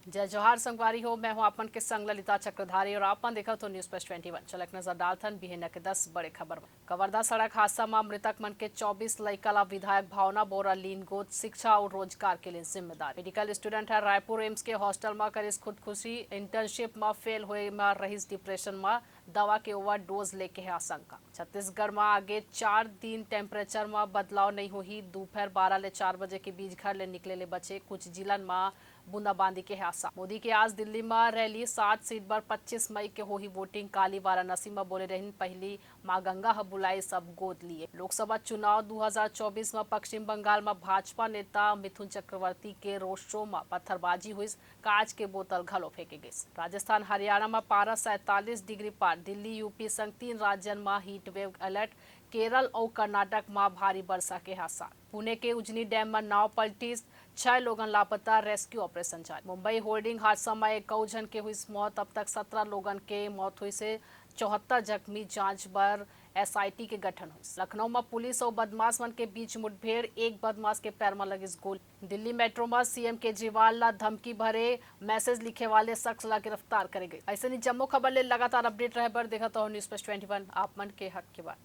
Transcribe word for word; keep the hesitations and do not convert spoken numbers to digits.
जय जोहार संगवारी हो, मैं हूं आप मन के संग ललिता चक्रधारी और आप मन देखत हो News Plus Twenty One। चलो एक नजर डालथन बिहनिया के दस बड़े खबर म। कवर्धा सड़क हादसा म मृतक मन के चौबीस लइका ला विधायक भावना बोरा लीन गोद, शिक्षा अउ रोजगार के लिए जिम्मेदार। मेडिकल स्टूडेंट ह रायपुर एम्स के हॉस्टल म करिस खुदकुशी, इंटर्नशिप म फेल होए म रहिस डिप्रेशन म, दवा के ओवरडोज लेके हे आशंका। छत्तीसगढ़ म आगे चार दिन टेम्परेचर म बदलाव नइ होही, दोपहर बारह ले चार बजे के बीच घर ले निकले ले बचे, कुछ जिलन म बूंदाबांदी के हे आसाम। मोदी के आज दिल्ली म रैली, सात सीट बर पच्चीस मई के होही वोटिंग। काली वाराणसी म बोले रहिन, पहली मां गंगा ह बुलाई, सब गोद लिए। लोकसभा चुनाव दू हजार चौबीस म पश्चिम बंगाल म भाजपा नेता मिथुन चक्रवर्ती के रोड शो म पत्थरबाजी हुई, कांच के बोतल घलो फेंके गइस। राजस्थान हरियाणा म पारा सैंतालीस डिग्री पार, दिल्ली यूपी संग तीन राज्यन म हीट वेव अलर्ट, केरल अउ कर्नाटक म भारी बरसा के आसार। पुणे के उजनी डैम म नाव पलटिस, छह लोगन लापता, रेस्क्यू ऑपरेशन जारी। मुंबई होर्डिंग हादसा म एक अउ झन के हुई मौत, अब तक सत्रह लोगन के मौत हुई से चौहत्तर जख्मी, जांच बर एसआईटी के गठन हुई। लखनऊ म पुलिस अउ बदमाश मन के बीच मुठभेड़, एक बदमाश के पैर म लगिस गोली। दिल्ली मेट्रो म सीएम केजरीवाल ला धमकी भरे मैसेज लिखे वाले शख्स ला गिरफ्तार करे गई। ऐसे ही जम्मो खबर ले लगातार अपडेट रहे बर देखत हो News Plus Twenty One, आप मन के हक के बात।